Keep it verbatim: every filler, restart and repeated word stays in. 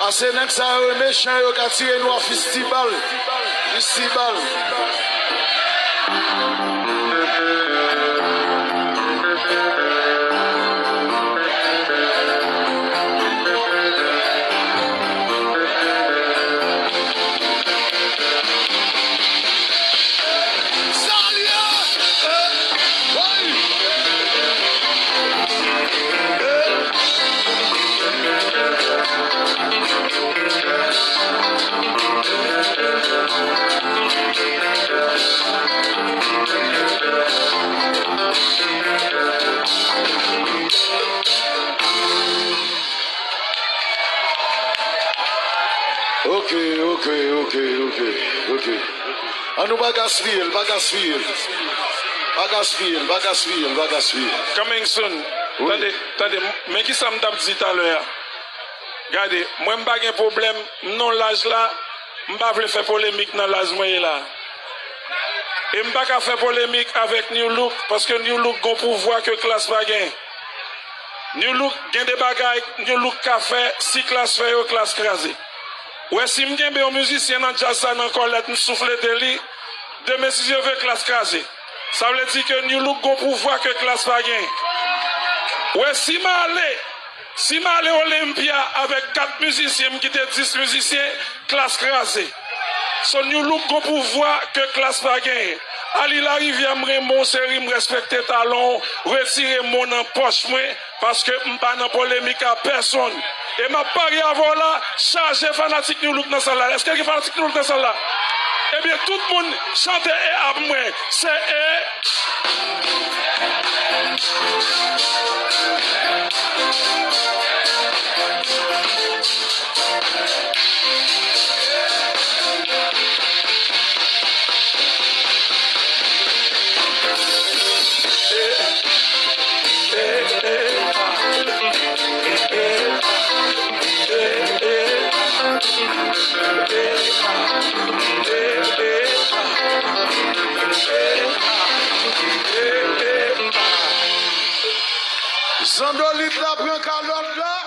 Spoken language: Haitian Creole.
Pase nèg sa yo, e mechan yo ka tire nou a fistibal. Fistibal. Ok, ok, ok, ok, ok. An nou pa gaspiye l, pa gaspiye l. Pa gaspiye l, pa gaspiye l, pa gaspiye l. Coming soon. Wi. Tande, tande, men ki sa m t ap di talè a. Gade, mwen m pa gen pwoblèm, m nan laj la, m pa vle fè polemik nan laj mwen ye la. E m pa ka fè polemik avèk New Look, paske New Look gon pouvwa ke Klass pa gen. New Look gen de bagay New Look ka fè, si Klass fè yo, Klass kraze. Ou wè, si m kenbe yon mizisyen nan djaz sa nan kòlèt, m souflete li, demen si Dye vle, Klass kraze. Sa vle di ke New Look gon pouvwa ke Klass pa gen. Ou wè, si m ale, si m ale Olympia avèk kat mizisyen, m kite dis mizisyen, Klass kraze. So New Look gon pouvwa ke Klass pa genyen. Ali Larivière, m renmen w, seri, m respekte talan w, retire mo nan pòch mwen, paske m pa nan polemik a pèsonn. E m ap parye avè w la, chaje fanatik New Look nan sal la. Èske gen fanatik New Look nan sal la? Ebyen, tout moun chante e ap mwen. Se e. Zandolit la pran kalòt la.